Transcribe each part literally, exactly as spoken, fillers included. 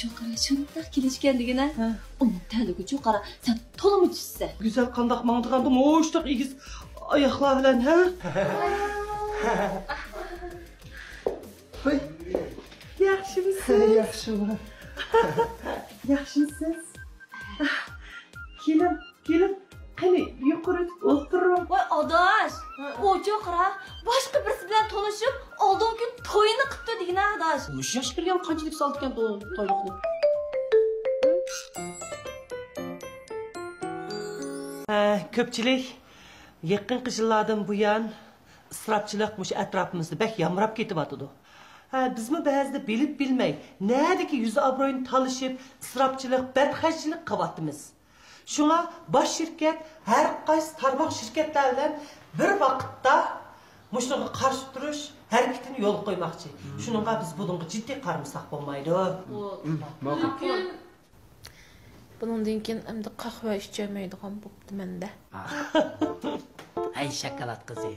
چوقرا شۇنداق كېلىشكەن دېگىنە. ھە. ئۇنىڭ تەلىگىچۇ قارا، سەن تولىمۇ چۈشىسەن. گۈزەل قانداق ماڭىدىغاندۇ مۇشۇنداق ئېگىز ئاياقلار بىلەن، ھە؟ ۋاي. ياخشىمۇسىز؟ ياخشىمۇ؟ ياخشىمۇسىز؟ كېلىڭ، كېلىڭ، قېنى يۇقىرى ئۆتۈپ ئولتۇرۇڭ. ۋاي ئاداش، ھە. ئۇچۇ قارا، باشقا بىرسى بىلەن تونۇشۇپ، ئالدىنقى كۈن تويىنى قىپتۇ دېگىنە ئاداش. مۇشۇ ياش كىرگەن قانچىلىك سالىدىكەن بۇ تويلۇقنى؟ ھە، كۆپچىلىك، يېقىنقى يىللاردىن بۇيان ئىسراپچىلىق مۇشۇ ئەتراپىمىزدا بەك يامراپ كېتىۋاتىدۇ. ھە، بىزمۇ بەزىدە بىلىپ بىلمەي، نەدىكى يۈز ئابرۇينى تالىشىپ، ئىسراپچىلىق، بەتخەجلىك قىلىۋاتىمىز. شۇڭا باش شىركەت ھەر قايسى تارماق شىركەتلەر بىلەن بىر ۋاقىتتا مۇشۇنىڭغا قارشى تۇرۇش ھەرىكىتىنى يولغا قويماقچى. شۇنىڭغا بىز بۇنىڭغا جىددىي قارىمىساق بولمايدۇ. ماقۇل. بۇنىڭدىن كېيىن ئەمدى قەھۋە ئىچەلمەيدىغان بوپتىمەن-دە. ھەي، شاكالات قىزى.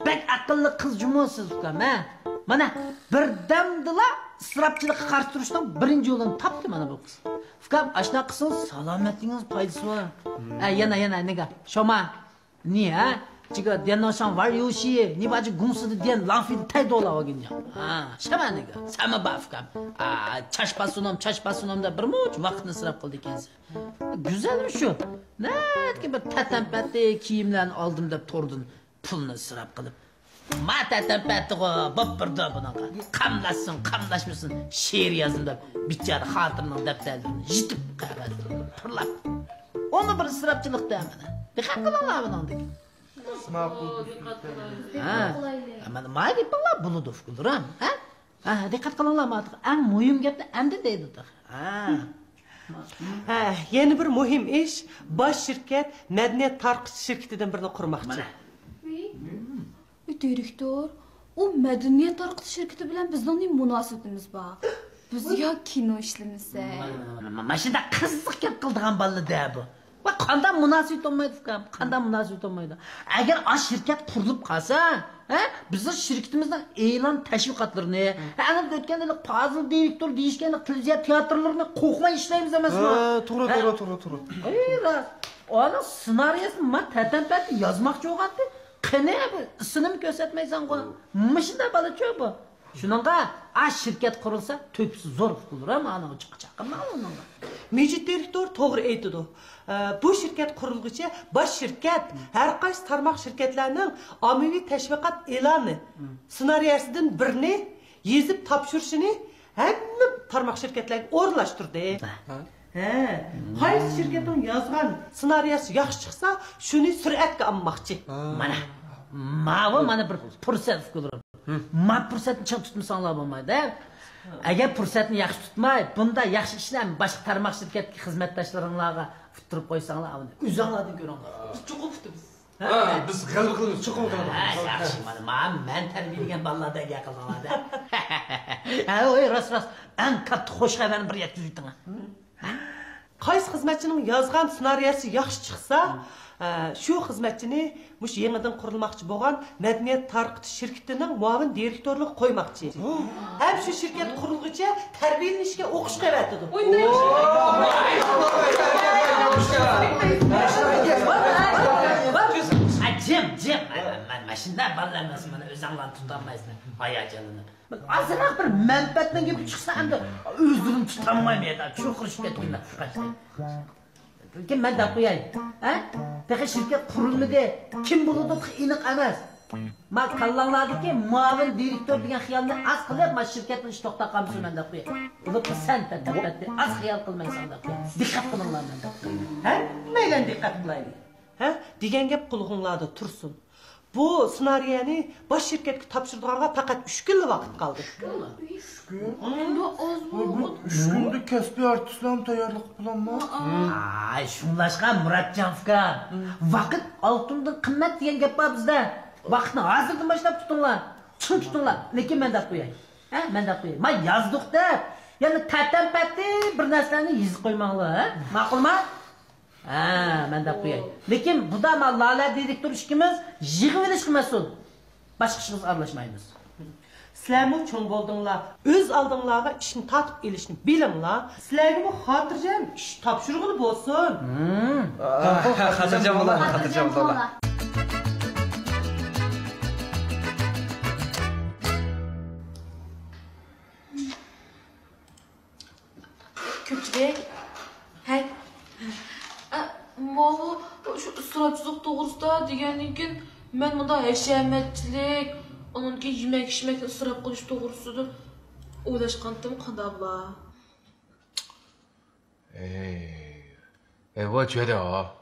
بەك ئەقىللىق قىز جۇمۇ سىز، ئۇكام، ھە؟ مانا، بىردەمدىلا ئىسراپچىلىققا قارشى تۇرۇشنىڭ بىرىنچى يولىنى تاپتى مانا بۇ قىز. ئۇكام، ئاشۇنداق قىلسىڭىز سالامەتلىكىڭىز پايدىسى بار. ھە، يەنە، يەنە، نېگە، شوما. نى ھە؟ جىگە ديەنناڭ شاڭ ۋار يوشى، نى باجى گۇڭسىدى ديەن لانفىدى تەي دولا ۋاگىنجاڭ. ھا، شەمە نېگە، سەمە با ئۇكام. ھا، چاش پاسونام، چاش پاسونام دەپ بىر مۇنچە ۋاقىتنى ئىسراپ قىلدى ئىكەنسەن. گۈزەل شۇ. نەدىكى بىر تەتەمپەتلىك كىيىملەرنى ئالدىم دەپ توردىن پۇلنى ئىسراپ قىلىپ. ما تەتەمپەتىغۇ، بوپ بىردۇ بۇنىڭغا. قاملاشسۇن، قاملاشمىسۇن، شېئىر يازدىم دەپ، بىچارە خاتىرىنىڭ دەپتەرلىرىنى يىتىپ قەغەزلىرىنى پۇرلاپ. ئۇمۇ بىر ئىسراپچىلىق دەمىنى. دىققەت قىلىڭلار بۇنىڭدىكى. ماقۇل. ھە. مانا ما گېپىڭلار بولىدۇ، ئۇكىلىرىم. ھە؟ ھە، دىققەت قىلىڭلار، ما ئەڭ مۇھىم گەپنى ئەمدى دەيدۇ. ھە. ھە، يەنە بىر مۇھىم ئىش، باش شىركەت مەدەنىيەت تارقىتىش شىركىتىدىن بىرنى قۇرماقچى. مانا. ئى، دىرېكتور، ئۇ مەدەنىيەت تارقىتىش شىركىتى بىلەن بىزنىڭ نېمە مۇناسىۋىتىمىز بار؟ بىز يا كىنو ئىشلىمىسەك؟ مانا، مانا، مانا، مانا شۇنداق قىزىق گەپ قىلىدىغان بالىلا-دە بۇ. ۋە قانداق مۇناسىۋىتى بولمايدۇ، ئۇكام؟ قانداق مۇناسىۋىتى بولمايدۇ؟ ئەگەر ئاشۇ شىركەت قۇرۇلۇپ قالسا، ھە، بىزنىڭ شىركىتىمىزنىڭ ئېلان تەشۋىقاتلىرىنى، ھە، ئەڭ ئۆتكەندە پازىل دىرېكتور دېيىشكەن تېلېۋىزىيە تىياتىرلىرىنى قوقماي ئىشلەيمىز ئەمەسمۇ؟ ھە، توغرا، ھە؟ توغرا، توغرا، توغرا. ئەي، راست. ئۇنىڭ سېنارىيەسىنى ما تەتەمپەتتە يازماقچى بولغانتى. قېنى، بىر ئىسىنىمۇ كۆرسەتمەيسەنغۇ. مۇشۇنداق بالىچۇ بۇ. شۇنىڭغا ئا شىركەت قۇرۇلسا تۆھپىسى زور، ئۇكىلىرىم، ئانىڭغا چىققا چاقىرماڭ ئۇنىڭغا. مىجىت دىرېكتور توغرا ئېيتىدۇ. ئە، بۇ شىركەت قۇرۇلغۇچە باش شىركەت ھەر قايسى تارماق شىركەتلەرنىڭ ئاممىۋى تەشۋىقات ئېلانى سېنارىيەسىدىن بىرنى يېزىپ تاپشۇرۇشىنى ھەممە تارماق شىركەتلەرگە ئورۇنلاشتۇردى. ھە. ھە، قايسى شىركەتنىڭ يازغان سېنارىيەسى ياخشى چىقسا، شۇنى سۈرئەتكە ئالماقچى. مانا، ماۋۇ مانا بىر پۇرسەت، ئۇكىلىرىم. ما پۇرسەتنى چىڭ تۇتمىساڭلار بولمايدۇ، ھە؟ ئەگەر پۇرسەتنى ياخشى تۇتماي، بۇنداق ياخشى ئىشلارنى باشقا تارماق شىركەتتىكى خىزمەتداشلىرىڭلارغا ئۇتتۇرۇپ قويساڭلار، ئۇنى ئۆزۈڭلاردىن كۆرۈڭلار. بىز چوقۇم ئۇتىمىز. ھە، بىز غەلىبە قىلىمىز، چوقۇم ئۇتىمىز. ھە، ياخشى، مانا، مانا مەن تەربىيەلىگەن بالىلاردەك گەپ قىلدىڭلار-دە. ھە، ۋاي، راست، راست. ئەڭ كاتتا خۇش خەۋەرنى بىر يەتكۈزۈۋېتىڭلار. قايسى خىزمەتچىنىڭ يازغان سېنارىيەسى ياخشى چىقسا، ئە، شۇ خىزمەتچىنى مۇشۇ يېڭىدىن قۇرۇلماقچى بولغان مەدەنىيەت تارقىتىش شىركىتىنىڭ مۇئاۋىن دىرېكتورلۇقىغا قويماقچى. ھەم شۇ شىركەت قۇرۇلغۇچە تەربىيەلىنىشكە ئوقۇشقا ئەۋەتىدۇ. جىم، جىم. مانا، مانا، مانا شۇنداق بالىلار ئەمەس، مانا ئۆزۈڭلارنى تۇتالمايسىلەر، ھاياجانلىنىپ. ئازراق بىر مەنپەئەتنىڭ گېپى چىقسا، ئەمدى ئۆزلىرىنى تۇتالماي مەيدان چۇرقىرىشىپ كەتكەندەك قىلىپ. لېكىن مەن دەپ قوياي، ھە؟ تېخى شىركەت قۇرۇلمىدى، كىم بولىدۇ ئېنىق ئەمەس. ما كاللاڭلاردىكى مۇئاۋىن دىرېكتور دېگەن خىيالنى ئاز قىلىپ، ما شىركەتنىڭ ئىشى توختاپ قالمىسۇن مەن دەپ قوياي. ئۇلۇق سەن دەپ، ئاز خىيال قىلمايسەن دەپ قوياي. دىققەت قىلىڭلار مەن دەپ قوياي. ھەممەيلەن دىققەت قىلايلى. ھە؟ دېگەن گەپ قۇلىقىڭلاردا تۇرسۇن. بۇ سېنارىيەنى باش شىركەتكە تاپشۇرىدىغانغا پەقەت ئۈچ كۈنلا ۋاقىت قالدى. ئۈچ كۈن؟ ئۈچ كۈن؟ ئۇ بىر ئۈچ كۈندە كەسپىي ئارتىسلارمۇ تەييارلىق قىلىپ بولامدۇ؟ ئاي، شۇڭلاشقا مۇراتجان ئۇكا، ۋاقىت ئالتۇندىن قىممەت دېگەن گەپ بار بىزدە. ۋاقىتنى ھازىردىن باشلاپ تۇتۇڭلار. چىڭ تۇتۇڭلار. لېكىن مەن دەپ قوياي. ھە، مەن دەپ قوياي. ما يازدۇق دەپ، يەنە تەتەمپەتتە بىر نەرسىلەرنى يېزىپ قويماڭلار، ھە؟ ماقۇلما؟ ھە، مەن دەپ قوياي. لېكىن بۇدا ما لالە دىرېكتور ئىككىمىز يىغىۋېلىشقا مەسئۇل. باشقا ئىشىڭىزغا ئارىلاشمايمىز. سىلەرمۇ چوڭ بولدۇڭلار، ئۆز ئالدىڭلارغا ئىشنى تارتىپ ئېلىشنى بىلىڭلار. سىلەرگىمۇ خاتىرجەم ئىش تاپشۇرغىلى بولسۇن. خاتىرجەم بولۇڭلار، خاتىرجەم بولۇڭلار. كۆپچىلىك. ھەي. ئە، ماۋۇ شۇ ئىسراپچىلىق توغرىسىدا دېگەندىن كېيىن، مەن مۇنداق ھەشەمەتچىلىك، ئۇنىڭدىن كېيىن يېمەك-ئىچمەكنى ئىسراپ قىلىش توغرىسىدا ئويلاشقانتىم، قانداق بولا؟ 哎，哎，我觉得啊，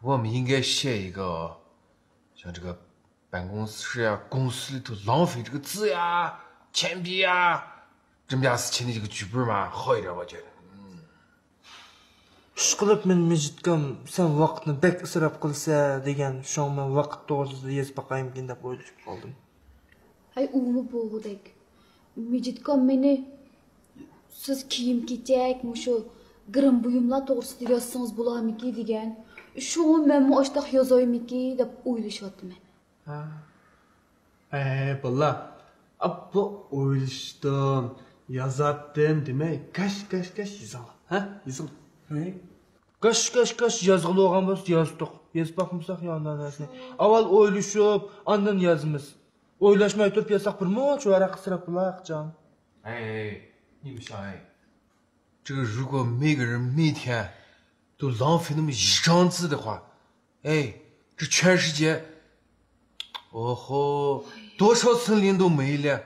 我们应该写一个像这个办公室啊、公司里头浪费这个纸呀、铅笔呀，这么样事情的这个剧本嘛，好一点，我觉得。嗯。 ئىشقىلىپ مەن مىجىتكام، سەن ۋاقىتنى بەك ئىسراپ قىلىسەن دېگەن، شۇڭا مەن ۋاقىت توغرىسىدا يېزىپ باقايمىكىن دەپ ئويلىشىپ قالدىم. ھەي، ئۇمۇ بولغۇدەك. مىجىتكام مېنى سىز كىيىم-كېچەك، مۇشۇ گىرىم بۇيۇملار توغرىسىدا يازسىڭىز بولارمىكى دېگەن. شۇڭا مەنمۇ ئاشتاق يازايمىكى دەپ ئويلىشىۋاتىمەن. ھە. ئەي بالىلار، ئاپپا ئويلىشىتتىم، يازاتتىم دېمەي، گاش گاش گاش يېزىڭلار. ھە، يېزىڭلار. ھەي. گاش گاش گاش يازغىلى بولغان بولسا يازدۇق. يېزىپ باقمىساق يا ئانداق نەرسىنى. ئاۋۋال ئويلىشىپ، ئاندىن يازىمىز. ئويلاشماي تۇرۇپ يازساق بىر مۇنچە ۋاراق ئىسراپ بولار، ئاقىجان. 哎，你们想哎，这个如果每个人每天都浪费那么一张纸的话，哎，这全世界，哦吼，多少森林都没了。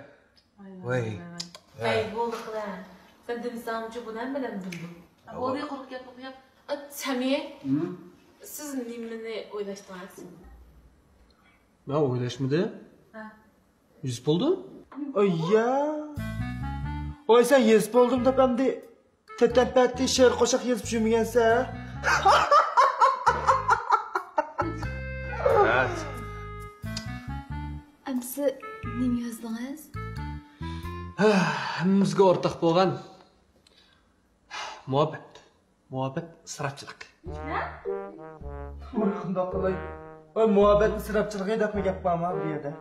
喂， ھەي، بولدى قىلە. سەن دېمىسەڭچۇ بۇنى ھەممىلەر بىلىدۇ. بولدى، قۇرۇق گەپنى قويۇڭ. سەمى، سىز نېمىنى ئويلاشتىڭىز؟ مەن ئويلاشمىدىم. ھە. يېزىپ بولدۇم. ئاييا. ۋاي، سەن يېزىپ بولدۇم دەپ ئەمدى تەتەمپەتى شېئىر قوشاق يېزىپ يۈرمىگەنسەن؟ ئەمسە نېمە يازدىڭىز؟ ھەممىمىزگە ئورتاق بولغان مۇھەببەت. مۇھەببەت ئىسراپچىلىق. قانداق قىلاي؟ ۋاي، مۇھەببەت ئىسراپچىلىقى دەپمۇ گەپ بارما بۇ يەردە؟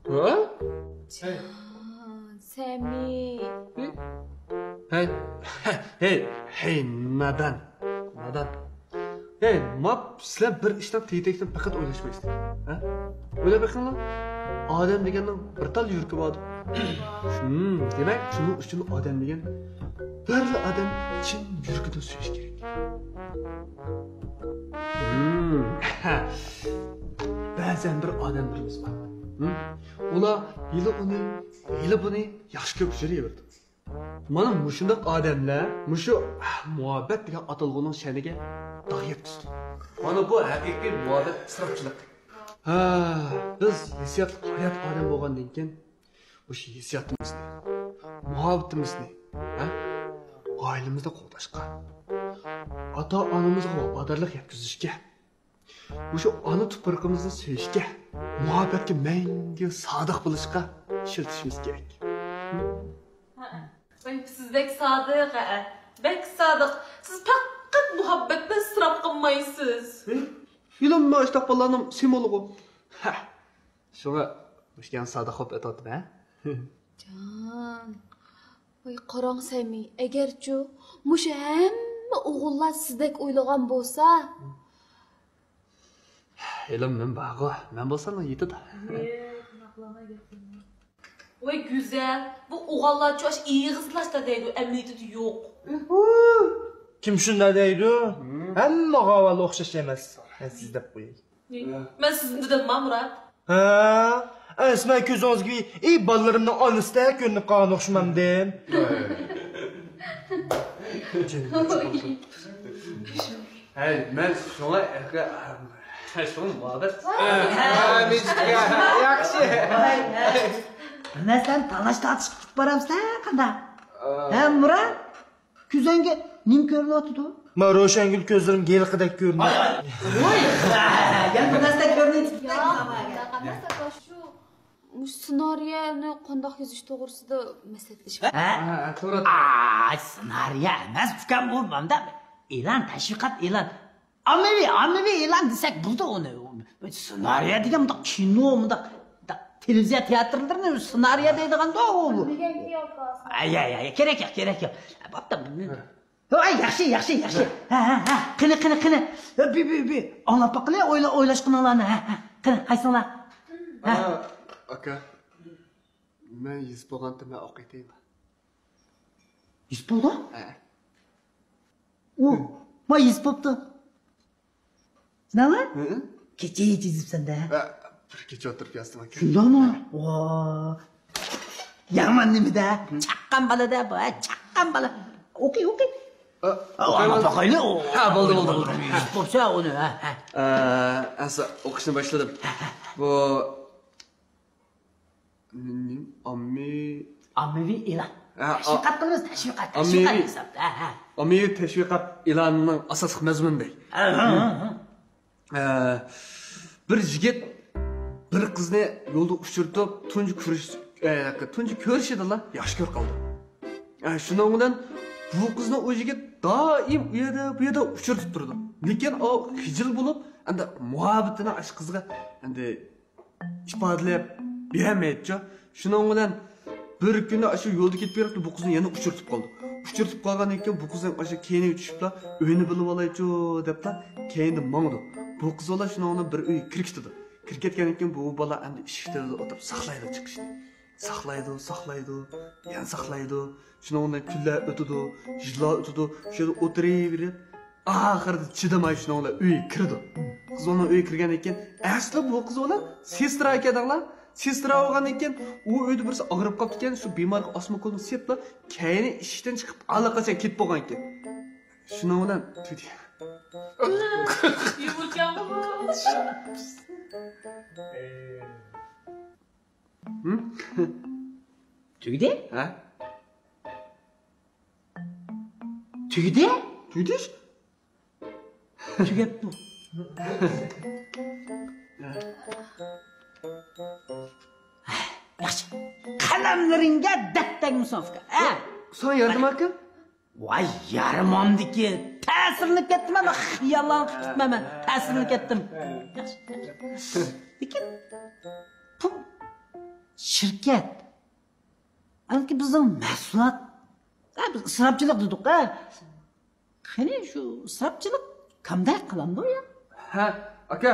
ھە؟ سەمى. ھەي، ھەي، ھەي، نادان، نادان. ھەي، ماپ سىلەر بىر ئىشنىڭ تېگى-تەكتىنى پەقەت ئويلاشمايسىلەر. ھە؟ ئويلاپ بېقىڭلار. ئادەم دېگەننىڭ بىر تال يۈرىكى باردۇ. ھىم، دېمەك، شۇنىڭ ئۈچۈن ئادەم دېگەن بىرلا ئادەم چىن يۈرىكىدىن سۆيۈش كېرەك. ھىم. بەزەن بىر ئادەملىرىمىز بار. ھىم؟ ئۇلار ھېلى ئۇنى، ھېلى بۇنى ياخشى كۆرۈپ يۈرۈۋېرىدۇ. مانا مۇشۇنداق ئادەملەر مۇشۇ مۇھەببەت دېگەن ئاتالغۇنىڭ شەنىگە داغ يەتكۈزىدۇ. مانا بۇ ھەقىقىي مۇھەببەت ئىسراپچىلىقى. ھە، بىز ھېسسىياتلىق ھايات ئادەم بولغاندىن كېيىن، مۇشۇ ھېسسىياتىمىزنى، مۇھەببىتىمىزنى، ھە، ئائىلىمىزدە قوغداشقا، ئاتا-ئانىمىزغا ۋاپادارلىق يەتكۈزۈشكە، مۇشۇ ئانا تۇپرىقىمىزنى سۆيۈشكە، مۇھەببەتكە مەڭگۈ سادىق بولۇشقا ئىشلىتىشىمىز كېرەك. ھەئە. ۋاي، سىز بەك سادىق، ھەئە. بەك سادىق. سىز پەقەت مۇھەببەتنى ئىسراپ قىلمايسىز. ھېلىمۇ مەن ئاشتاق بالىلارنىڭ سىمۋولىغۇ. ھە. شۇڭا مۇشۇ سادىق بولۇپ ئۆتۈۋاتىمەن. جان. ۋاي، قاراڭ سەمى، ئەگەرچۇ مۇشۇ ھەممە ئوغۇللار سىزدەك ئويلىغان بولسا. ھېلىمۇ مەن بارغۇ، مەن بولسام يېتىدۇ. ۋاي گۈزەل، بۇ ئوغۇللارچۇ ئاشۇ ئېغىزلاشتا دەيدۇ، ئەمەلىيىتىدە يوق. كىم شۇنداق دەيدۇ؟ ھەممە ئوغۇل ئوخشاش ئەمەس. مەن سىز دەپ قوياي. مەن سىزنى دېدىمما، مۇرات؟ ھە؟ ئەسمە كۆزىڭىزگە ئى بالىلىرىمنىڭ ئانىسىدەك كۆرۈنۈپ قالغان ئوخشىمامدىم؟ ھەي، مەن شۇڭا، شۇڭا مۇھەببەت. ياخشى. بىر نەرسىلەرنى تالاش-تارتىش قىلىپ بارامسىلەر قانداق؟ ھە، مۇرات؟ كۆزۈڭگە نېمە كۆرۈنۈۋاتىدۇ؟ ما روشەنگۈل كۆزلىرىم ھېلىقىدەك كۆرۈنىدۇ. ۋوي! يەنە بىر نەرسە كۆرۈنۈۋاتىدۇ. شۇ مۇشۇ سېنارىيەنى قانداق يېزىش توغرىسىدا مەسلىھەتلىشىپ. ھە؟ ئاي، سېنارىيە ئەمەس ئۇكام، بۇ مۇنداق ئېلان، تەشۋىقات ئېلان. ئاممىۋى، ئاممىۋى ئېلان دېسەك بولىدۇ ئۇنى. سېنارىيە دېگەن مۇنداق كىنو، مۇنداق، مۇنداق تېلېۋىزىيە تىياتىرلىرىنى سېنارىيە دەيدىغاندۇ ئۇ. بىلگەنكى ياق ھازىر. ئاي، ئاي، ئاي، كېرەك ياق، كېرەك ياق. بوپتۇ. ھە. ھاي، ياخشى، ياخشى، ياخشى. ھە، ھە، ھە. قېنى، قېنى، قېنى. بى، بى، بى. ئاڭلاپ باققىلى، ئويلا-، ئويلاشقىنىڭلارنى. ھە، ھە. قېنى، قايسىڭلار؟ ھە. ئاكا، مەن يېزىپ بولغانتىم، مەن ئوقۇۋېتەيلا. يېزىپ بولدۇ؟ ھە. ئۇ، ما يېزىپ بوپتۇ. سىناڭلار؟ ھە؟ كېچە يېزىپسەن-دە. ھە، بىر كېچە ئولتۇرۇپ يازدىم ئاكا. شۇنداقمۇ؟ ھە. ۋا. يامان نېمە-دە؟ ھە. چاققان بالا-دە بۇ، ھە، چاققان بالا. ئوكەي، ئوكەي. ئە، ئە، ئوكەي، ئاڭلاپ باقايلى. ھە، بولدى، بولدى، بولدى. يېزىپ بوپسەن ئۇنى، ھە، ھە. ئە، ئەمسە ئوقۇشنى باشلىدىم. ھە، ھە. بۇ نېمە؟ ئاممىۋى، ئاممىۋى ئېلان. ھە، تەشۋىقات قىلىمىز، تەشۋىقات، ئاممىۋى، تەشۋىقات ھېسابتا. ھە، ھە. ئاممىۋى تەشۋىقات ئېلانىنىڭ ئاساسلىق مەزمۇنى دەي. ھە، ھە، ھە، ھە. ئە، بىر يىگىت بىر قىزنى يولدا ئۇچرىتىپ، تۇنجى كۆرۈش، ئە، تۇنجى كۆرۈشىدىلا ياخشى كۆرۈپ قالىدۇ. ئە، شۇنىڭ بىلەن بۇ قىزنى ئۇ يىگىت دائىم ئۇ يەردە، بۇ يەردە ئۇچرىتىپ تۇرىدۇ. لېكىن ئۇ خىجىل بولۇپ، ئەمدى مۇھەببىتىنى ئاشۇ قىزغا ئەمدى ئىپادىلەپ بېرەلمەيدىچۇ. شۇنىڭ بىلەن بىر كۈنى ئاشۇ يولدا كېتىپ بېرىپلا بۇ قىزنى يەنە ئۇچرىتىپ قالىدۇ. ئۇچرىتىپ قالغاندىن كېيىن بۇ قىزنىڭ ئاشۇ كەينىگە چۈشۈپلا، ئۆينى بىلىۋالايچۇ دەپلا كەينىدىن ماڭىدۇ. بۇ قىز بالا شۇنىڭ بىلەن بىر ئۆيگە كىرىپ كېتىدۇ. كىرىپ كەتكەندىن كېيىن بۇ بالا ئەمدى ئىشىك تۈۋىدە ئولتۇرۇپ ساقلايدۇ چىقىشنى. ساقلايدۇ، ساقلايدۇ، يەنە ساقلايدۇ. شۇنىڭ بىلەن كۈنلەر ئۆتىدۇ، يىللار ئۆتىدۇ، شۇ يەردە ئولتۇرۇۋېرىپ، ئاخىرىدا چىدىماي شۇنىڭ بىلەن ئۆيگە كىرىدۇ. قىز بالىنىڭ ئۆيگە كىرگەندىن كېيىن، ئەسلى بۇ قىز بالا سېسترا ئىكەن دەڭلار. سېسترا بولغاندىن كېيىن، ئۇ ئۆيدە بىرسى ئاغرىپ قاپتىكەن، شۇ بىمارغا ئاسما ئوكۇلنى سېپىپلا، كەينى ئىشىكتىن چىقىپ، ئاللىقاچان كېتىپ بولغانىكەن. شۇنىڭ بىلەن تۈگىدى. يۇمۇرچاقمۇ؟ ھىم؟ تۈگىدى؟ ھە؟ تۈگىدى؟ تۈگىدى؟ تۈگەپتۇ. ياخشى. قەلەملىرىڭگە دەتتەگمىسۇن، ئۇكا. ھە؟ ساڭا ياردىمى ئاكا؟ ۋاي، يارىمامدىكى، تەسىرلىنىپ كەتتىم، مەن خىياللارنى قىلىپ كەتتىم، مەن تەسىرلىنىپ كەتتىم. لېكىن بۇ شىركەت، ئەنكى بىزنىڭ مەھسۇلات، ھە، بىز ئىسراپچىلىق دېدۇق، ھە. قېنى شۇ ئىسراپچىلىق قانداق قىلامدۇ يا؟ ھە، ئاكا،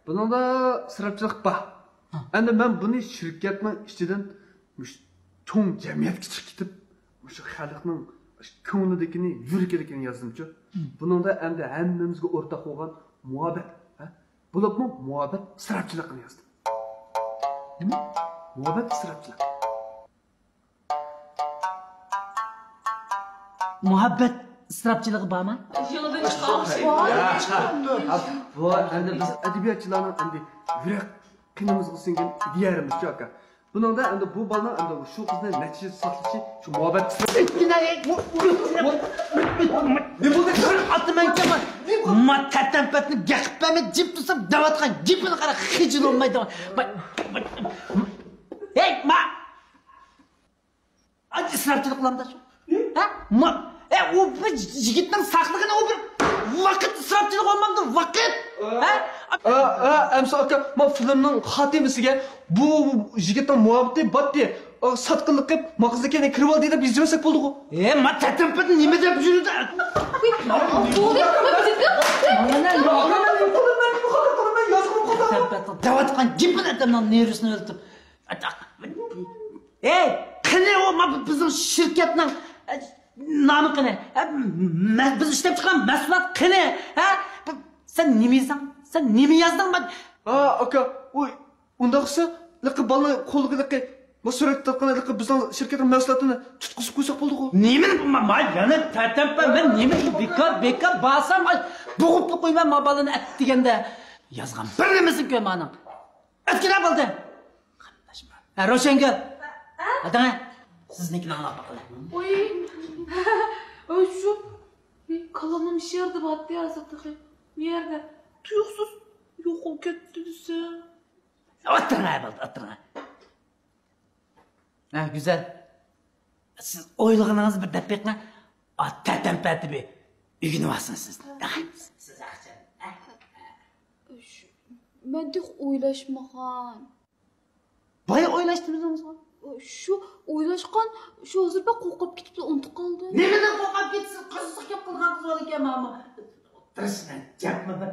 بۇنىڭدا ئىسراپچىلىق بار. ھە. ئەمدى مەن بۇنى شىركەتنىڭ ئىچىدىن مۇشۇ چوڭ جەمئىيەتكە چىقىپ كېتىپ، مۇشۇ خەلقنىڭ كۆڭلىدىكىنى، يۈرىكىدىكىنى يازدىمچۇ. ھىم. بۇنىڭدا ئەمدى ھەممىمىزگە ئورتاق بولغان مۇھەببەت، ھە؟ بولۇپمۇ مۇھەببەت ئىسراپچىلىقىنى يازدىم. نېمە؟ مۇھەببەت ئىسراپچىلىق. مۇھەببەت ئىسراپچىلىقى بارمۇ؟ يولدىن چىقارمىسۇن. بۇ ئەمدى بىز ئەدەبىياتچىلارنىڭ ئەمدى يۈرەك قېنىمىزغا سىڭگەن دېيەرىمىزچۇ، ئاكا. بۇنىڭدا ئەمدى بۇ بالىنىڭ ئەمدى شۇ قىزنى نەچچە يىل ساقلىشى، شۇ مۇھەببەت ئىسراپچىلىقى. نېمە بولدى؟ ئاتىمەنكەن ما، ما تەتەمپەتنى گەقىپ بەرمەي جىم تۇرسام دەۋاتقان گېپىنى قارا، خىجىل بولمايدىغان. ھەي، ما! ئىسراپچىلىق قىلامدا شۇ. ھە؟ ما-، ئە، ئۇ بىر يىگىتنىڭ ساقلىقىنى ئۇ بىر ۋاقىت ئىسراپچىلىق بولمامدۇ؟ ۋاقىت! ھە؟ ئە، ئە، ئەمسە ئاكا، ما فىلىمنىڭ خاتىمىسىگە بۇ يىگىتنىڭ مۇھەببىتى باتتى، ئا، ساتقىنلىق قىلىپ، ما قىزنى كەينىگە كىرىۋالدى دەپ يېزىۋەرسەك بولدىغۇ. ئە، ما تەتەمپەت نېمە دەپ يۈرىدۇ؟ دەۋاتقان گېپىنى ئادەمنىڭ نېرۋىسىنى ئۆلتۈرۈپ. ئەي، قېنى ئۇ ما بىزنىڭ شىركەتنىڭ، ئە، نامى قېنى؟ ئە، مە-، بىز ئىشلەپ چىققان مەھسۇلات قېنى؟ ھە؟ بۇ، سەن نېمە يازدىڭ؟ سەن نېمە يازدىڭ؟ مەن ھا، ئاكا، ئۇ، ئۇنداق دېسە، لىقى بالىنى قولىغا لىقى، ما سۈرەتكە تارتقان لىقى بىزنىڭ شىركەتنىڭ مەھسۇلاتىنى تۇتقۇزۇپ قويساق بولدىغۇ. نېمىنى؟ ما، ما يەنە تەتەمپە، مەن نېمە بىكار، بىكار بارسام، ئاي، بوغۇپلا قويىمەن ما بالىنى ئەتىگەندە. يازغان بىر نېمىسىنى كۆرمەيمەن. ئەتكىنە بولدى. ھە، روشەنگۈل. ھە؟ ھەدىڭە. سىزنىڭكىنى ئاڭلاپ باقىلى. ئوي. ئوي، شۇ. كاللامنىڭ شىرىدى باتتى ھازىر تېخى. نېرىدە؟ تۇيۇقسىز يوقىلىپ كەتتى دېسە. ئولتۇرۇڭ، ھە، بولدى، ئولتۇرۇڭ. ھە، گۈزەل. سىز ئويلىغىنىڭىزنى بىر دەپ بېقىڭ. ئا، تەتەمپەتى بىر ئۆگىنىۋالسۇن سىزنى. سىز ئاقچىل. مەن تېخى ئويلاشمىغان. بايا ئويلاشتىم ئۆزىڭىزغا. شۇ ئويلاشقان، شۇ ھازىر بەك قورقۇپ كېتىپلا ئۇنتۇپ قالدىم. نېمىدىن قورقۇپ كېتىسىز؟ قىزىق گەپ قىلغان قىز بار ئىكەن، ماما. ئولتۇرسىنا، گەپمۇ بىر.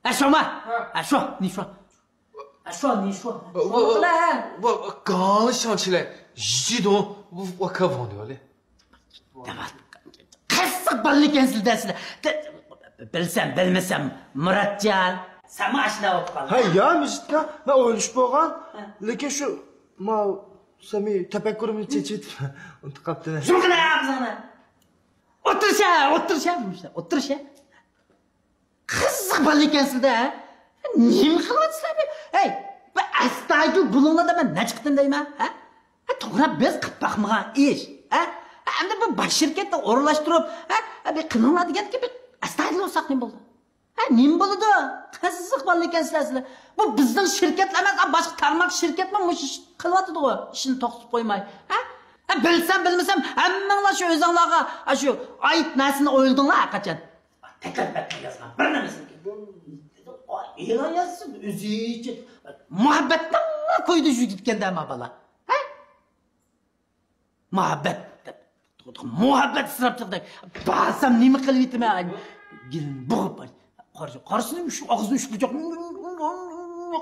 ئە، شۇما؟ ھە. ئە، شۇ، نى شۇ؟ ئە، شۇ، نى شۇ؟ ۋا، ۋا، شۇ بىلە. ۋا، گاڭلى شاڭچىلە، يىدۇ، ۋا، ۋا، كا ۋاڭ دېۋالې. قىزىق بالىكەنسىلە دە سىلە. بىلسەم، بىلمىسەم، مۇراتجان. سەنمۇ ئاشۇنداق بولۇپ قالدىڭ. ھە، يا، مىجىتكا، مەن ئويلىشىپ بولغان. ھە. لېكىن شۇ، ما، سەمى تەپەككۇرۇمنى چېچىۋېتىپ، ئۇنتۇپ قاپتىمەن. يۇمغىنا ئاغزىڭنى. ئولتۇرسا، ئولتۇرسا، ئولتۇرسا. قىزىق بالا ئىكەنسىز-دە، ھە؟ نېمە قىلىۋاتىسىلەر بۇ؟ ھەي، بىر ئەستايىدىل بولۇڭلار دەپ مەن نەچچە قېتىم دەيمەن، ھە؟ ھە، توغرا، بىز قىلىپ باقمىغان ئىش، ھە؟ ھە، ئەمدى بۇ باش شىركەتنى ئورۇنلاشتۇرۇپ، ھە، ھە، بىر قىلىڭلار دېگەندىكىن بىر ئەستايىدىل بولساق نېمە بولدى؟ ھە، نېمە بولىدۇ؟ قىزىق بالا ئىكەنسىلەر سىلەر. بۇ بىزنىڭ شىركەتلا ئەمەس، باشقا تارماق شىركەتمۇ مۇشۇ ئىش قىلىۋاتىدىغۇ، ئىشىنى توختىتىپ قويماي، ھە؟ ھە، بىلسەم، بىلمىسەم، ھەممىڭلار شۇ ئۆزۈڭلارغا، ئاشۇ ئائىت نەرسىنى ئويلىدىڭلار ھەرقاچان. تەكلىپ يازغان بىر نېمىسىنى. ئېلان يازسۇن، ئۆزىچە. مۇھەببەتنىڭ كويىدا يۈگۈتكەندە ما بالا. ھە؟ مۇھەببەت دەپ. مۇھەببەت ئىسراپچىلىق دەپ. بارسام نېمە قىلىۋېتىمەن؟ گېلىنى بوغۇپ. قارىسا، قارىسا شۇ ئاغزىنى ئۇشقۇرجاق.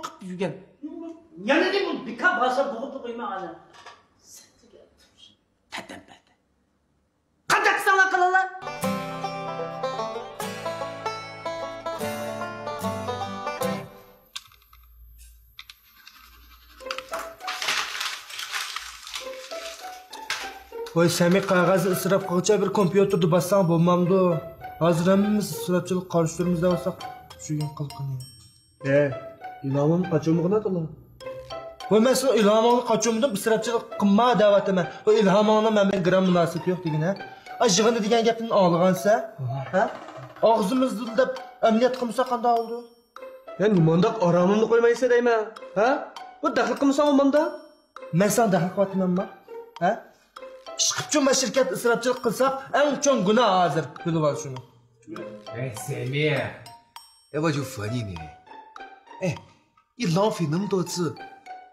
قىلىپ يۈرگەن. يەنە نېمە بۇ؟ بىكار بارسا بوغۇپ قويما ئانا. تەتەمپەتە. قانداق قىلساڭلار قىلىڭلار. ۋاي سەمى، قەغەزنى ئىسراپ قىلغۇچە بىر كومپيۇتېردا باسساڭ بولمامدۇ؟ ھازىر ھەممىمىز ئىسراپچىلىققا قارشى تۇرىمىز دەۋاتساق، چۈشۈرگەن قىلقىنى. ھە، ئىلھامىم قاچۇرمىغىنا تولا. ۋاي، مەن سېنىڭ ئىلھامىڭنى قاچۇرمىدىم، ئىسراپچىلىق قىلما دەۋاتىمەن. ۋاي، ئىلھامىڭنىڭ مەن بىلەن گرام مۇناسىۋىتى يوق دېگىنە. ئا، يىغىندا دېگەن گەپنى ئاڭلىغانسەن؟ ھە؟ ئاغزىمىزدا دەپ ئەمەلىيەت قىلمىسا قانداق بولىدۇ؟ يا، نېمانداق ئارامىمنى قويمايسەن دەيمەن، ھە؟ بۇ دەخلى قىلمىساڭ بولمامدا؟ مەن ساڭا دەخلى قىلىۋاتىمەنما؟ ھە؟ ئىشقىپچۇ ما شىركەت ئىسراپچىلىق قىلساق، ئەڭ چوڭ گۇناھ ھازىر، بىلىۋال شۇنى. ۋەي سەمى. 哎，我就说你呢。哎，你浪费那么多纸，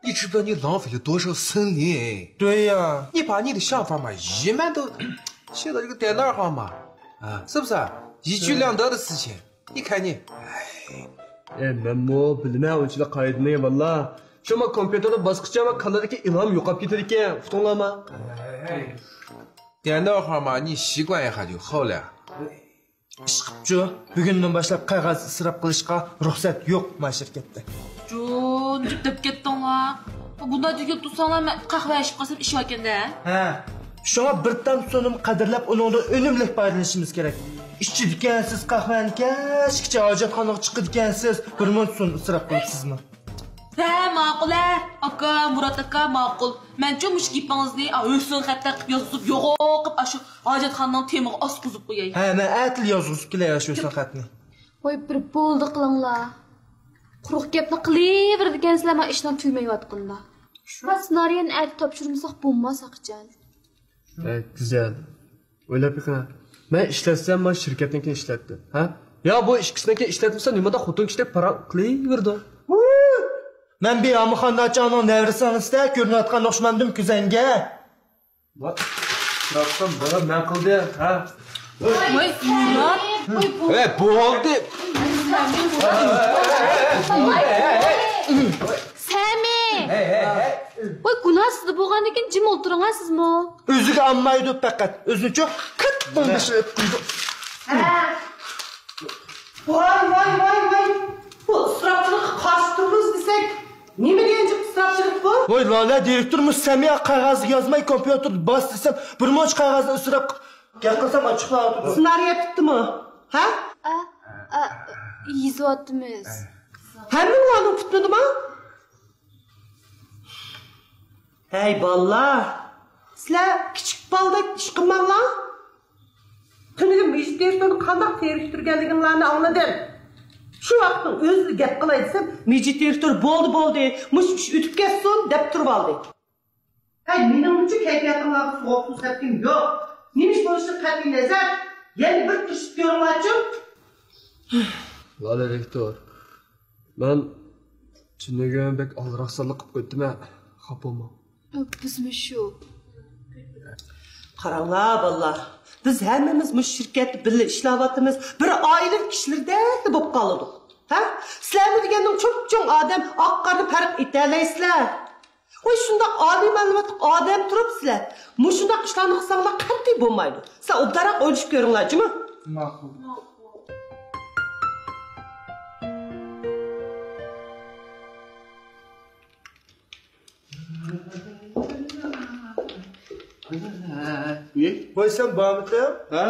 你知不知道你浪费了多少森林？对呀。你把你的想法嘛，一面都写到这个电脑上嘛，啊，是不是啊？一举两得的事情。 ئەي، مەنمۇ بىلىمەن ئۇنچىلىك قائىدىنى، ۋاللا. شۇ ما كومپيۇتېرنى باسقىچە ما كاللىدىكى ئىلھام يوقاپ كېتىدىكەن، ئۇقتۇڭلارما؟ ئەي. ئىشقىپچۇ، بۈگۈندىن باشلاپ قەغەز ئىسراپ قىلىشقا رۇخسەت يوق ما شىركەتتە. جون، جۈپ دەپ كەتتىڭلار. بۇنداق تۈگۈپ تۇرساڭلار، مەن قەھۋە ئىچىپ قالسام ئىش باركەن-دە. ھە. شۇڭا بىر تام سۇنىمۇ قەدىرلەپ، ئۇنىڭدىن ئۈنۈملۈك پايدىلىنىشىمىز كېرەك. ئىچىدىكەنسىز قەھۋەنى، كەچكىچە ھاجەتخانىغا چىقىدىكەنسىز، بىر مۇنچە سۇنى ئىسراپ قىلىپسىزمۇ؟ ھە، ماقۇل، ھە. ئاكا، مۇرات ئاكا، ماقۇل. مەن چوڭ مۇشۇ گېپىڭىزنى، ئا، ھۆسنخەتتە قىلىپ يازغۇزۇپ، يوغان قىلىپ، ئاشۇ ھاجەتخانىنىڭ تېمىغا ئاسقۇزۇپ قوياي. ھە، مەن ئەتىلا يازغۇزۇپ كېلەي ئاشۇ ھۆسنخەتنى. ۋاي، بىر بولدى قىلىڭلار. قۇرۇق گەپنى قىلىۋېرىدىكەنسىلەر، مانا ئىشنىڭ تۈگىمەيۋاتقىنىدا. شۇ سېنارىيەنى ئەتە تاپشۇرمىساق بولماس ھەقىچان. ھەي، گۈزەل. ئويلاپ بېقىڭ. مەن ئىشلەتسەم، مانا شىركەتنىڭكىنى ئىشلەتتىم. ھە؟ يا بۇ ئىككىسىنىڭكىنى ئىشلەتمىسە، نېمانداق خوتۇن كىشىدەك پاراڭ قىلىۋېرىدۇ؟ مەن بىر ئامىخان داچاڭنىڭ نەۋرىسىنىڭ ئىچىدە كۆرۈنۈۋاتقان ئوخشىمامدىم كۆزەڭگە؟ ۋاي، بۇراتقان، بۇرات نېمە قىلدى، ھە؟ ۋاي، مۇرات. ۋاي، بولدى. سەمى. ۋاي، گۇناھسىز بولغاندىكىن جىم ئولتۇرۇڭ سىزمۇ. ئۆزىگە ئالمايدۇ پەقەت. ئۆزىنىچۇ قىتنىڭ بېشىنى ئۆپكۈيدۇ. ۋاي، ۋاي، ۋاي، ۋاي. بۇ ئىسراپچىلىققا قارشى تۇرىمىز دېسەك، نېمە دېگەن جىق ئىسراپچىلىق بۇ؟ ۋاي لالە، دىرېكتورمۇ سەمىيە قەغەزگە يازماي كومپيۇتېردا باس دېسەم، بىر مۇنچە قەغەزنى ئىسراپ قىلىپ گەپ قىلسام ئاچچىقلاۋاتىدۇ. سېنارىيە پۈتتىمۇ؟ ھە؟ ئا، ئا، يېزىۋاتىمىز. ھەممىڭلارنىڭ پۈتمىدىما؟ ھەي بالىلار، سىلەر كىچىك بالىدەك ئىش قىلماڭلار. تۈنۈگۈن مىجىت دىرېكتورنى قانداق تېرىكتۈرگەنلىكىڭلارنى ئاڭلىدىم. شۇ ۋاقىتنىڭ ئۆزىدە گەپ قىلاي دېسەم، مىجىت دىرېكتور بولدى، بولدى، مۇشۇ ئىش ئۆتۈپ كەتسۇن دەپ تۇرۇۋالدى. ھەي، مېنىڭچۇ كەيپىياتىڭلارغا سوغۇق سۇ سەپكىم يوق. نېمە ئىش بولۇشىدىن قەتئىينەزەر، يەنە بىر تىرىشىپ كۆرۈڭلارچۇ. لالە دىرېكتور، مەن چۈنۈگۈن بەك ئالدىراقسانلىق قىلىپ قويدۇم ھە. خاپا بولماڭ. بىزمۇ شۇ. قاراڭلار بالىلار، بىز ھەممىمىز مۇشۇ شىركەتتە بىللە ئىشلەۋاتىمىز، بىر ئائىلە كىشىلىرىدەكلا بولۇپ قالدۇق. ھە؟ سىلەرمۇ دېگەندىن چوپچوڭ ئادەم ئاق قارىنى پەرق ئېتەلەيسىلەر. ۋاي شۇنداق ئالىي مەلۇماتلىق ئادەم تۇرۇپ سىلەر مۇشۇنداق ئىشلارنى قىلساڭلار قەتئىي بولمايدۇ. سىلەر ئوبدانراق ئويلىشىپ كۆرۈڭلار جۇمۇ. ماقۇل. ۋاي سەن بارمىتىڭ؟ ھە؟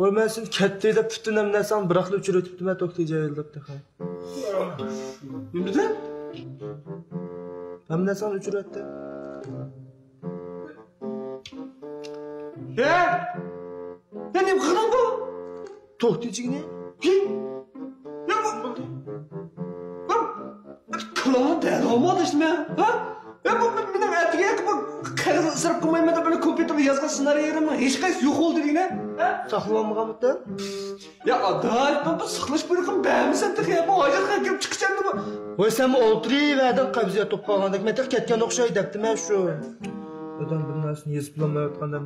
ۋاي مەن سېنى كەتتى دەپ پۈتۈن ھەممە نەرسەڭنى بىراقلا ئۆچۈرۈۋېتىپتىمەن توختى جاھىل دەپ تېخى. نېمە دېدىڭ؟ ھەممە نەرسەڭنى ئۆچۈرۈۋەتتىم. ھە؟ يا نېمە قىلدىڭ بۇ؟ توختى جىگىنى. يا بۇ، بۇ، بۇ كالامنى دەلىۋالما ئاداش نېمە؟ ھە؟ يا بۇ، بۇ مېنىڭ ئەتىگەنكى بۇ قەغەز ئىسراپ قىلمايمەن دەپ مانا كومپيۇتېرغا يازغان سېنارىيلىرىمنىڭ ھېچقايسىسى يوق بولدى دېگىنە؟ ھە؟ ساقلىۋالمىغانمىتىڭ؟ يا ئاداش، مەن بۇ ساقلاش بۇيرۇقىنى بەرمىسەم تېخى، بۇ ھاجەتخانىغا كىرىپ چىقىشامدۇ بۇ؟ ۋاي سەنمۇ ئولتۇرۇۋەردىڭ قەبزىيەت بولۇپ قالغاندەك، مەن تېخى كەتكەن ئوخشاي دەپتىمەن شۇ. ئادەم بىر نەرسىنى يېزىپ بولالمايۋاتقاندەك.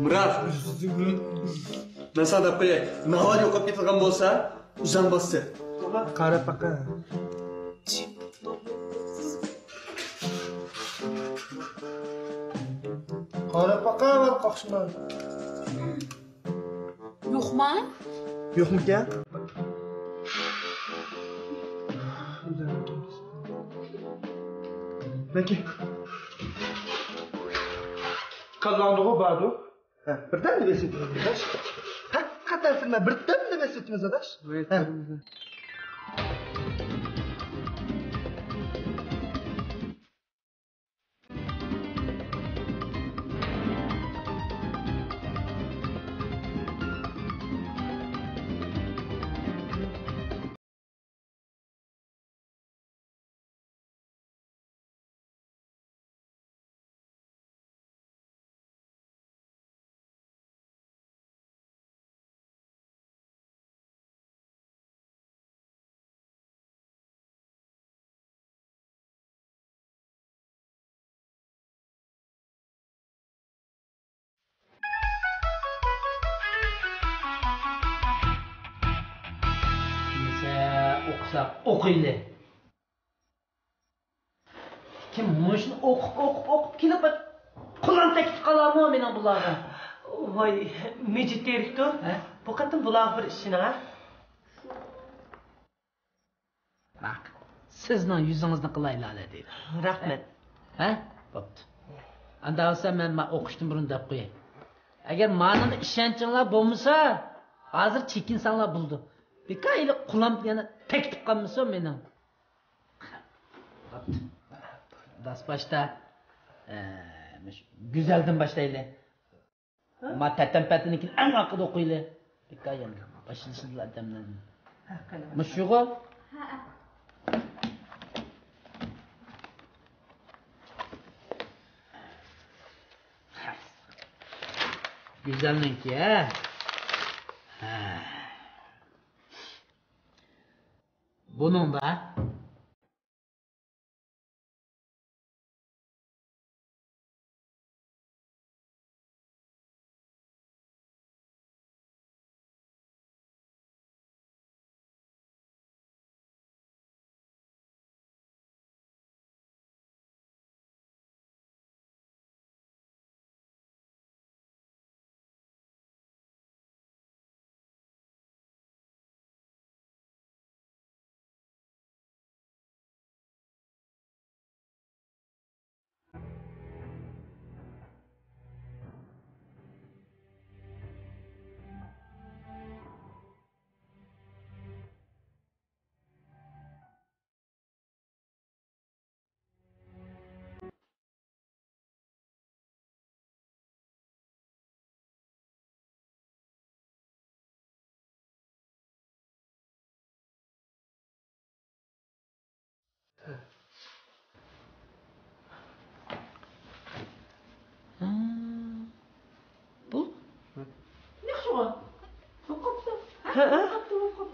مىرات، مەن ساڭا دەپ قوياي، ناۋادا يوقاپ كېتىدىغان بولسا، ئۆزۈڭ باسسا. قاراپ باقاي. قاراپ باقاي، بىر قاقشىماي. يوقما؟ يوقمىكەن؟ بەكى. كاللاڭدىغۇ باردۇ. ھە، بىردەملا بېسىۋېتىمىز، ئاداش. ھەقىقەتەن سىلەر بىردەملا بېسىۋېتىمىز، ئاداش. ھە. دېسە، ئوقۇساق ئوقۇيلى. كىم مۇشۇنى ئوقۇپ، ئوقۇپ، ئوقۇپ كېلىپ، قۇلان تەكلىپ قالارمۇ مېنىڭ بۇلارغا؟ ۋاي، مىجىت دىرېكتور، ھە؟ بۇ قېتىم بۇلارغا بىر ئىشىنىڭ، ھە؟ باق، سىزنىڭ يۈزىڭىزنى قىلاي، لالە دېدى. رەھمەت. ھە؟ بوپتۇ. ئاندا بولسا مەن ما ئوقۇشتىن بۇرۇن دەپ قوياي. ئەگەر مانىڭغا ئىشەنچىڭلار بولمىسا، ھازىر چېكىنسەڭلار بولىدۇ. بىكار ھېلى قۇلام يەنە تەكلىپ قالمىسۇن مېنىڭ. بوپتۇ. داس باشتا، ئە، مۇشۇ گۈزەلدىن باشلايلى. ما تەتەم پەتىنىڭكىنى ئەڭ ئارقىدا ئوقۇيلى. ھېكايەم باشلىشىدىلا ئادەملەرنى. ھە، قېنى. مۇشۇغۇ؟ ھە. گۈزەلنىڭكى، ھە؟ ھە. بۇنىڭدا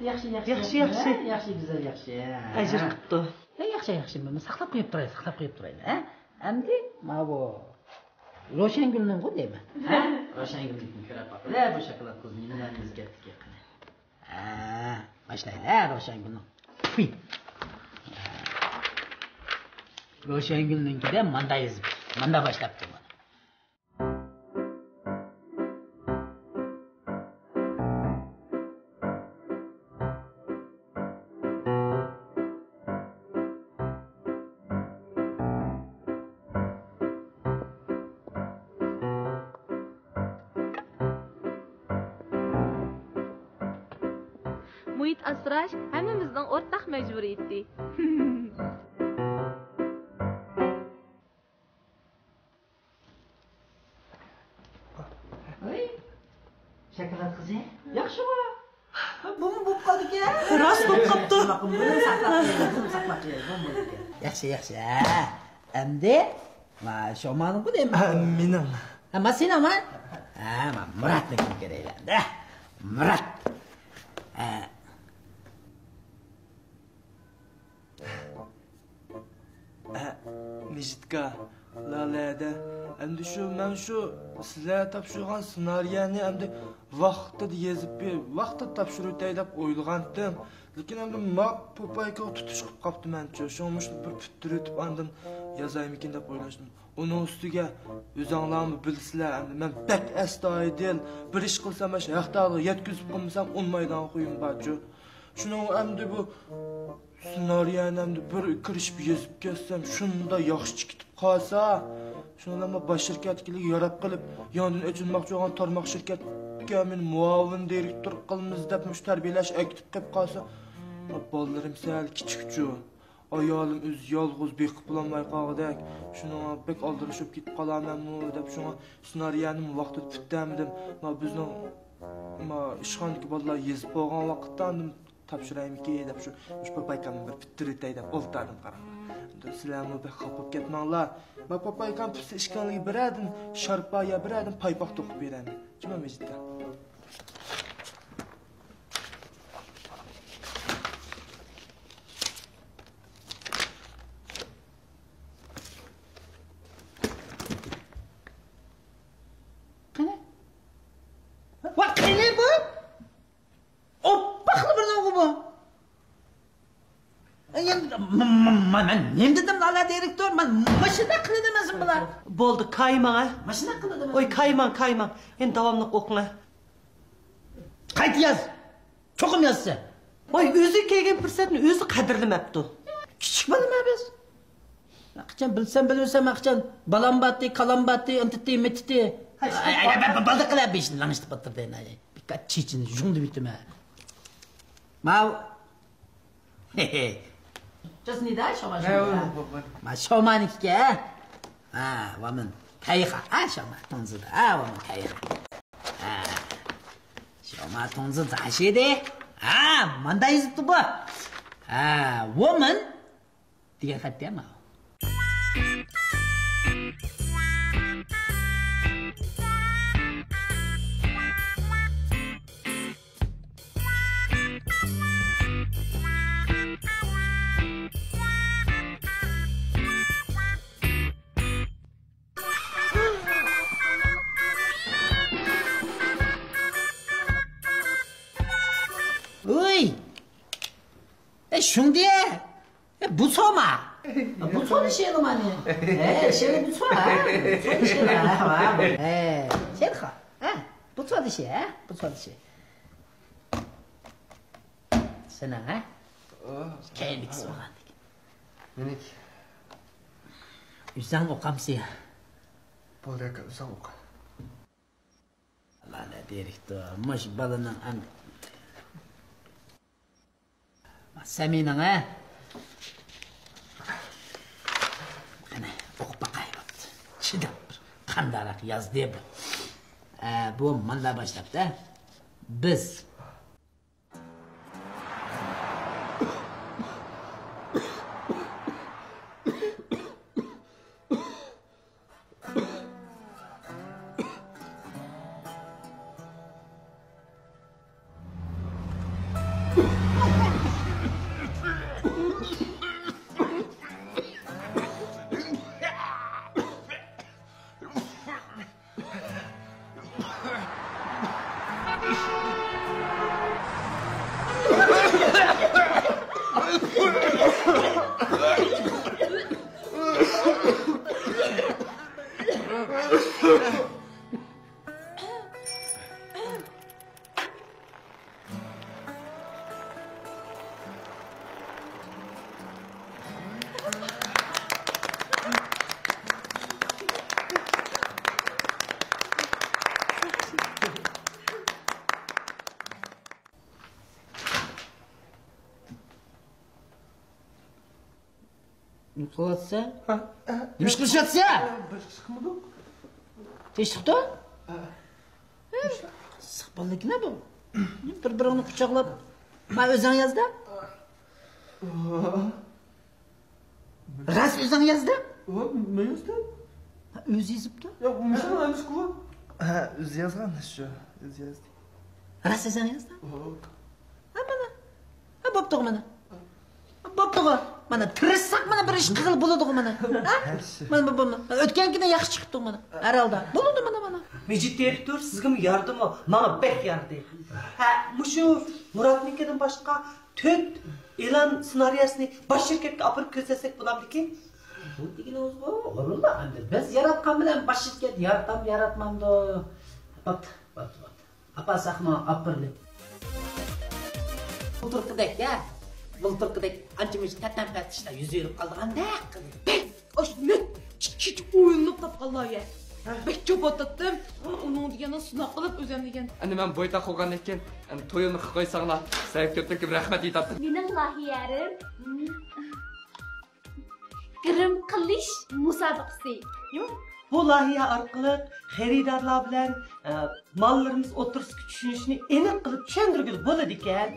ياخشى، ياخشى، ياخشى، ياخشى. ھە، ياخشى، گۈزەل، ياخشى. ھە. ئەجىر قىپتۇ. ھە، ياخشى، ياخشى. مانا ساقلاپ قويۇپ تۇرايلى، ساقلاپ قويۇپ تۇرايلى، ھە. ئەمدى ماۋۇ روشەنگۈلنىڭغۇ دەيمەن. ھە؟ روشەنگۈلنىڭكىنى كۆرۈپ باقىلى، بۇ شاكىلات قىز نېمىلەرنى ئۆزگەرتتىكىن قېنى. ھە، باشلايلى، ھە، روشەنگۈلنىڭ. پۇي. روشەنگۈلنىڭكىدە ماندا يېزىپ، ماندا باشلاپتۇ مانا. مۇھىت ئاسراش ھەممىمىزنىڭ ئورتاق مەجبۇرىيىتى. ھەي، شاكىلات قىزى، ياخشىغۇ؟ بۇمۇ بوپ قالدىكەن. راست بوپ قاپتۇ. بۇنى ساقلاپ قويايلى، بۇنى ساقلاپ قويايلى، بۇمۇ بولىدىكەن. ياخشى، ياخشى. ھە، ئەمدى، ما، شومانىڭغۇ دەيمەن. ھە، مېنىڭ. ھە، ما، سېنىڭما؟ ھە، ما، مۇراتنىڭكىنى كۆرەيلى ئەمدى. مۇرات. ھە. ئە، مىجىتكا، لالە ھەدە، ئەمدى شۇ، مەن شۇ سىلەرگە تاپشۇرغان سېنارىيەنى ئەمدى ۋاقتىدا يېزىپ بېرىپ، ۋاقتىدا تاپشۇرۇۋېتەي دەپ ئويلىغانتىم. لېكىن ئەمدى ما پوپايكىغا تۇتۇش قىلىپ قاپتىمەنچۇ. شۇڭا مۇشۇنى بىر پۈتتۈرۈۋېتىپ ئاندىن يازايمىكىن دەپ ئويلاشتىم. ئۇنىڭ ئۈستىگە ئۆزۈڭلارمۇ بىلىسىلەر، ئەمدى مەن بەك ئەستايىدىل، بىر ئىش قىلسام، مانا شۇ ھەق تاغلىقى يەتكۈزۈپ قىلمىسام ئۇنىمايدىغان خۇيۇم بارچۇ. شۇنىڭغا ئەمدى بۇ سېنارىيەنى ئەمدى بىر كىرىشىپ يېزىپ كەتسەم، شۇنداق ياخشى چىقىپ قالسا، شۇنىڭ بىلەن باش شىركەتتىكىلەرگە ياراپ قېلىپ، يېڭىدىن ئېچىلماقچى بولغان تارماق شىركەتكە مېنى مۇئاۋىن دىرېكتور قىلىمىز دەپ مۇشۇ تەربىيەلەش ئەكېتىپ قېلىپ قالسا، بالىلىرىم سەل كىچىكچۇ. ئايالىم ئۆزى يالغۇز بېقىپ بولالماي قالغۇدەك، شۇنىڭغا بەك ئالدىرىشىپ كېتىپ قالارمەنمۇ دەپ، شۇڭا سېنارىيەنىمۇ ۋاقتىدا پۈتتۈرەلمىدىم. ما بىزنىڭ، ما ئىشخانىدىكى بالىلار يېزىپ بولغان ۋاقىتتا ئاندىن تاپشۇرايمىكىن دەپ، شۇ، شۇ پاپايكامنى بىر پۈتتۈرۈۋېتەي دەپ ئولتۇردۇم، قاراڭ. سىلەرمۇ بەك خاپا بولۇپ كەتمەڭلار. ما پاپايكام پۈتسە ئىككىڭلارغا بىرەردىن شارپا يا بىرەردىن پايپاق توقۇپ بېرەي. جۇما مىجىتكا. قېنى؟ ۋاي، قېنى بۇ؟ ئوپپاقلا بىر نوغۇ بۇ. ئەي، م-، م-، م-، مەن نېمە دېدىم، لالە دىرېكتور؟ مەن ماشىنا قىلىدىمەن بۇلار. بولدى، كايماڭ، ھە؟ ماشىنا قىلىدىمەن. ۋاي، كايماڭ، كايماڭ. ئەمدى داۋاملىق ئوقۇڭ، ھە؟ قايتا ياز. چوقۇم يازسا. ۋاي، ئۆزى كەلگەن پۇرسەتنى ئۆزى قەدىرلىمەپتۇ. كىچىك بالىما بىز. قاچان بىلسەم بىلمىسەم، قاچان بالام باتتى، كالام باتتى، ئىنتىتتى، مىتتىتتى. ھەي، ھەي، ھەي، ھەي، بالدىر قىلە بېشىنى لىڭشىتىپ ئولتۇردى، ھەي. بىكار چېچىنى يۇڭدۇرۇۋېتىمەن. ماۋۇ. چاسنىدا شاۋا ھە، شۇندا. بولدى، بولدى. ما شاۋمانىكى. ھە، ۋامىن كايخا. ھە، شاۋما تۇڭزىدا. ھە، ۋامىن كايخا. ھە. شاۋما تۇڭزى داشىدى. ھە، ماندا يېزىپتۇ بۇ. ھە، ۋامىن دېگەن خەت يا ماۋۇ. ۋۇي! ئە، شۇڭدى. ئە، بۇ سوما. بۇ سوما شېلىمانى. ئە، شېلى بۇ سوما. بۇ سوما شېلى. ھە، ھە، ھە. ئە، شېلىخا. ھە، بۇ سوما شې، ھە؟ بۇ سوما شې. سېنىڭ، ھە؟ ئا، كەينىدىكى سوغاندىكى. مېنىكى. ئۆزۈڭ ئوقامسىز يا؟ بولدى ئاكا، ئۆزۈڭ ئوقۇ. لالە دىرېكتور، مۇشۇ بالىنىڭ ئەم-، سەمىنىڭ، ھە؟ قېنى، ئوقۇپ باقاي، بوپتۇ. چىداپ بىر قانداقراق يازدى بۇ. ئە، بۇ ماندا باشلاپتۇ، ھە؟ بىز. نېمە قىلىۋاتىسەن؟ ھە؟ نېمە ئىش قىلىشىۋاتىسەن؟ بىر ئىش قىلمىدۇق. تىنچلىقتا؟ ھە. سىقپاللىكىنە بۇ. بىر-بىرىڭنى قۇچاقلاپ. ما ئۆزۈڭ يازدا؟ راست ئۆزۈڭ يازدا؟ مەن يازدىم. ئۆزى يېزىپتۇ. ياق، مۇشۇ ئەمەسكۇ. ھە، ئۆزى يازغان شۇ. ئۆزى يازدى. راست ئۆزۈڭ يازدا؟ ھە، مانا. ھە، بوپتۇغۇ مانا. بوپتۇغۇ. مانا تىرىشساق مانا بىر ئىش قىلغىلى بولىدىغۇ مانا. ھە؟ مانا بۇ، بۇ، مانا. ئۆتكەنكىنى ياخشى چىقىپتۇغۇ مانا. ھەر ھالدا. بولىدۇ مانا، مانا. مىجىت دىرېكتور سىزگىمۇ يارىدىمۇ؟ ماڭا بەك يارىدى. ھە، مۇشۇ مۇراتنىڭكىدىن باشقا تۆت ئېلان سېنارىيەسىنى باش شىركەتكە ئاپىرىپ كۆرسەتسەك بولامدىكىن؟ بۇ دېگىنىڭىزغۇ ئورۇنلا ئەمدى. بىز ياراتقان بىلەن باش شىركەت يارىتامدۇ ياراتمامدۇ؟ بوپتۇ، بوپتۇ، بوپتۇ. ئاپا ساقما ئاپىرىلى. بۇلتۇرقىدەك، ھە؟ بۇلتۇرقىدەك ئانچە مۇنچە تەتەن پەتىشلەر يۈز بېرىپ قالىدىغاندەك قىلدى. ئاشۇ نەق ئىككىچە ئويلىنىپ تاپقان لايىھە. بەك چوپاتاتتىم. ئۇنىڭ دېگەننى سىناق قىلىپ ئۆزەم دېگەن. ئەنە مەن بويتاق بولغاندىن كېيىن، ئەنە تويۇمنى قىلىپ قويساڭلار، سەن كۆپتىن كۆپ رەھمەت ئېيتاتتىم. مېنىڭ لايىھەلىرىم، گىرىم قىلىش مۇسابىقىسى. بۇ لايىھە ئارقىلىق خېرىدارلار بىلەن، ئە، ماللىرىمىز ئوتتۇرىسىدىكى چۈشىنىشنى ئېنىق قىلىپ چۈشەندۈرگىلى بولىدىكەن.